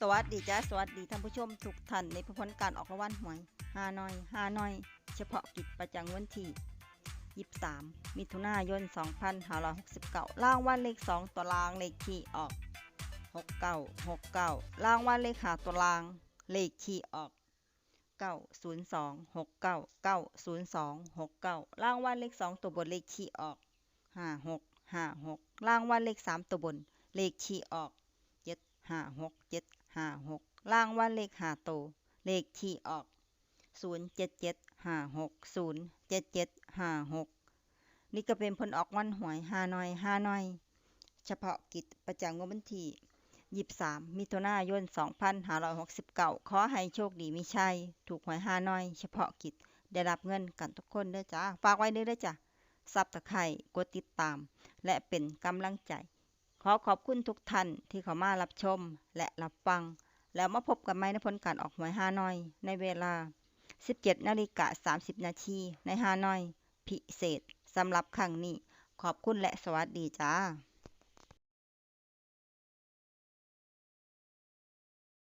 ສະຫວັດດີຈ້າ ສະຫວັດດີທ່ານຜູ້ຊົມທຸກທ່ານ ໃນຜົນການອອກລາງວັນຫວຍຮານ້ອຍ ຮານ້ອຍ ສະເພາະກິດປະຈຳວັນທີ ຊາວສາມ ມິຖຸນາຍົນ ສອງພັນຫ້າຮ້ອຍຫົກສິບເກົ້າ ລາງວັນເລກສອງຕົວລາງ ເລກທີ່ອອກ ຫົກເກົ້າຫົກເກົ້າ ລາງວັນເລກຫ້າຕົວລາງ ເລກທີ່ອອກ ເກົ້າສູນສອງຫົກເກົ້າ ເກົ້າສູນສອງຫົກເກົ້າ ລາງວັນເລກສອງຕົວບົນ ເລກທີ່ອອກ ຫ້າຫົກຫ້າຫົກ ລາງວັນເລກສາມຕົວບົນ ເລກທີ່ອອກ ເຈັດຫ້າຫົກ ເຈັດຫ້າຫົກ ລາງວັນເລກຫ້າໂຕ ເລກທີ່ອອກ ສູນເຈັດເຈັດຫ້າຫົກ ສູນເຈັດເຈັດຫ້າຫົກ ນີ້ກໍເປັນຜົນອອກວັນຫວຍຮານ້ອຍ ຮານ້ອຍ ສະເພາະກິດປະຈຳງວດວັນທີ ຊາວສາມ ມິຖຸນາຍົນ ສອງພັນຫ້າຮ້ອຍຫົກສິບເກົ້າ ຂໍໃຫ້ໂຊກດີມີໄຊ ຖືກຫວຍຮານ້ອຍ ສະເພາະກິດ ໄດ້ຮັບເງິນກັນທຸກຄົນເດີຈ້າ ຝາກໄວ້ເດີເດີຈ້າ Subscribe ກົດຕິດຕາມ ແລະ ເປັນກຳລັງໃຈ ຂໍຂອບຄຸນທຸກທ່ານທີ່ເຂົ້າມາຮັບຊົມ ແລະ ຮັບຟັງ ແລ້ວມາພົບກັນໃໝ່ໃນຜົນການອອກຫວຍຮານ້ອຍ ໃນເວລາ ສິບເຈັດນາລິກາ ສາມສິບນາທີ ໃນຮານ້ອຍພິເສດ ສຳລັບຄັ້ງນີ້ ຂອບຄຸນ ແລະ ສະຫວັດດີຈ້າ.